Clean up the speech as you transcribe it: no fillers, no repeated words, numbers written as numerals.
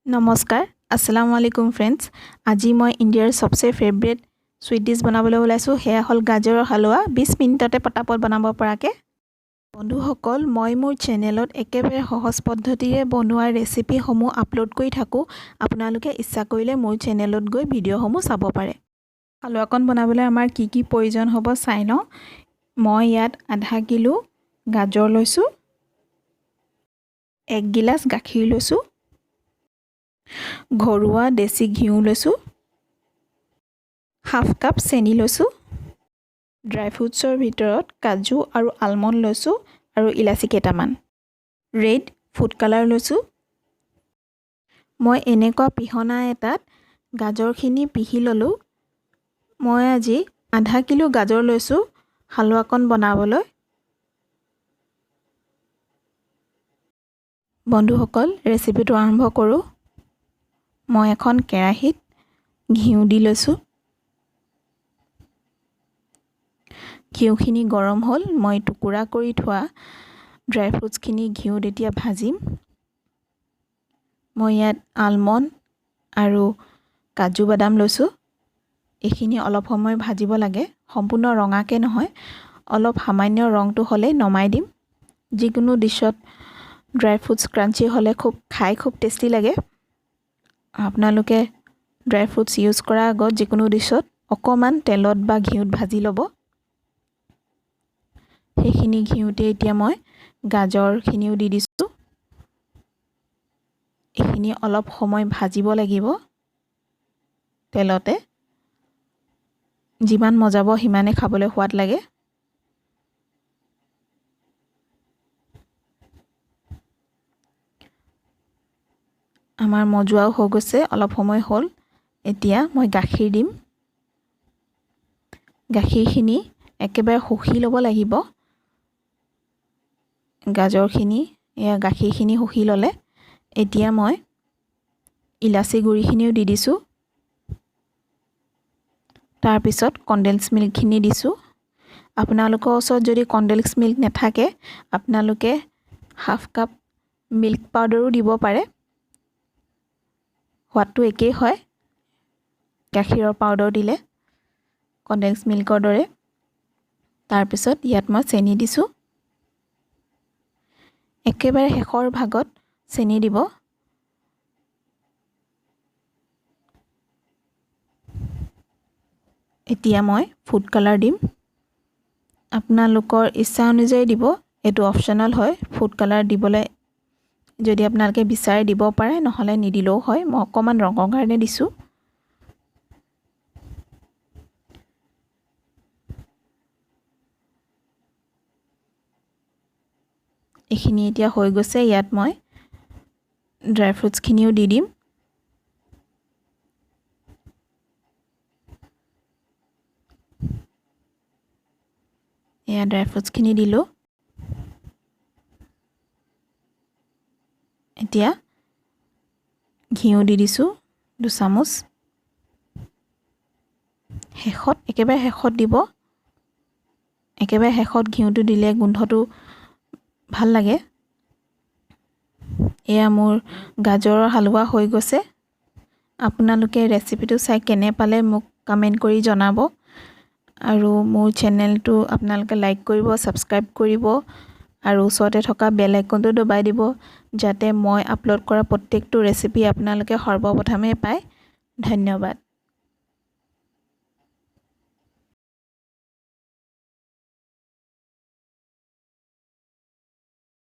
নমস্কাৰ, আসসালামু আলাইকুম ফ্ৰেণ্ডছ। আজি মই ইণ্ডিয়াৰ চবচে ফেভৰেট চুইট ডিছ বনাবলৈ ওলাইছোঁ। সেয়া হ'ল গাজৰৰ হালোৱা, 20 মিনিটতে পটাপট বনাব পৰাকৈ। বন্ধুসকল, মই মোৰ চেনেলত একেবাৰে সহজ পদ্ধতিৰে বনোৱা ৰেচিপিসমূহ আপলোড কৰি থাকোঁ। আপোনালোকে ইচ্ছা কৰিলে মোৰ চেনেলত গৈ ভিডিঅ'সমূহ চাব পাৰে। হালোৱাকণ বনাবলৈ আমাৰ কি কি প্ৰয়োজন হ'ব চাই লওঁ। মই ইয়াত আধা কিলো গাজৰ লৈছোঁ, 1 গিলাচ গাখীৰ লৈছোঁ, ঘৰুৱা দেশী ঘিউ লৈছোঁ, হাফ কাপ চেনি লৈছোঁ, ড্ৰাই ফ্ৰুটছৰ ভিতৰত কাজু আৰু আলমণ্ড লৈছোঁ আৰু ইলাচি কেইটামান, ৰেড ফুড কালাৰ লৈছোঁ। মই এনেকুৱা পিহনা এটাত গাজৰখিনি পিহি ল'লোঁ। মই আজি আধা কিলো গাজৰ লৈছোঁ হালোৱাকণ বনাবলৈ। বন্ধুসকল, ৰেচিপিটো আৰম্ভ কৰোঁ। মই এখন কেৰাহীত ঘিউ দি লৈছোঁ। ঘিউখিনি গৰম হ'ল। মই টুকুৰা কৰি থোৱা ড্ৰাই ফ্ৰুটছখিনি ঘিউত এতিয়া ভাজিম। মই ইয়াত আলমণ্ড আৰু কাজু বাদাম লৈছোঁ। এইখিনি অলপ সময় ভাজিব লাগে। সম্পূৰ্ণ ৰঙাকৈ নহয়, অলপ সামান্য ৰংটো হ'লেই নমাই দিম। যিকোনো ডিছত ড্ৰাই ফ্ৰুটছ ক্ৰাঞ্চি হ'লে খুব খাই খুব টেষ্টি লাগে। আপোনালোকে ড্ৰাই ফ্ৰুটছ ইউজ কৰাৰ আগত যিকোনো ডিছত অকণমান তেলত বা ঘিউত ভাজি ল'ব। সেইখিনি ঘিউতে এতিয়া মই গাজৰখিনিও দি দিছোঁ। এইখিনি অলপ সময় ভাজিব লাগিব তেলতে। যিমান মজাব, সিমানে খাবলৈ সোৱাদ লাগে। আমাৰ মজোৱাও হৈ গৈছে, অলপ সময় হ'ল। এতিয়া মই গাখীৰ দিম। গাখীৰখিনি একেবাৰে শুহি ল'ব লাগিব গাজৰখিনি। এয়া গাখীৰখিনি শুহি ল'লে। এতিয়া মই ইলাচি গুড়িখিনিও দি দিছোঁ। তাৰপিছত কণ্ডেন্স মিল্কখিনি দিছোঁ। আপোনালোকৰ ওচৰত যদি কণ্ডেন্স মিল্ক নাথাকে, আপোনালোকে হাফ কাপ মিল্ক পাউডাৰো দিব পাৰে। সোৱাদটো একেই হয় গাখীৰৰ পাউডাৰ দিলে, কণ্ডেন্স মিল্কৰ দৰে। তাৰপিছত ইয়াত মই চেনি দিছোঁ। একেবাৰে শেষৰ ভাগত চেনি দিব। এতিয়া মই ফুড কালাৰ দিম। আপোনালোকৰ ইচ্ছা অনুযায়ী দিব, এইটো অপশ্যনেল হয়। ফুড কালাৰ দিবলৈ যদি আপোনালোকে বিচাৰে দিব পাৰে, নহ'লে নিদিলেও হয়। মই অকণমান ৰঙৰ কাৰণে দিছোঁ। এইখিনি এতিয়া হৈ গৈছে। ইয়াত মই ড্ৰাই ফ্ৰুটছখিনিও দি দিম। এয়া ড্ৰাই ফ্ৰুটছখিনি দিলোঁ। এতিয়া ঘিউ দি দিছোঁ 2 চামুচ। শেষত, একেবাৰে শেষত দিব। একেবাৰে শেষত ঘিউটো দিলে গোন্ধটো ভাল লাগে। এয়া মোৰ গাজৰৰ হালোৱা হৈ গৈছে। আপোনালোকে ৰেচিপিটো চাই কেনে পালে মোক কমেণ্ট কৰি জনাব আৰু মোৰ চেনেলটো আপোনালোকে লাইক কৰিব, ছাবস্ক্ৰাইব কৰিব আৰু ওচৰতে থকা বেল আইকনটো দবাই দিব, যাতে মই আপলোড কৰা প্ৰত্যেকটো ৰেচিপি আপোনালোকে সৰ্বপ্ৰথমে পায়। ধন্যবাদ।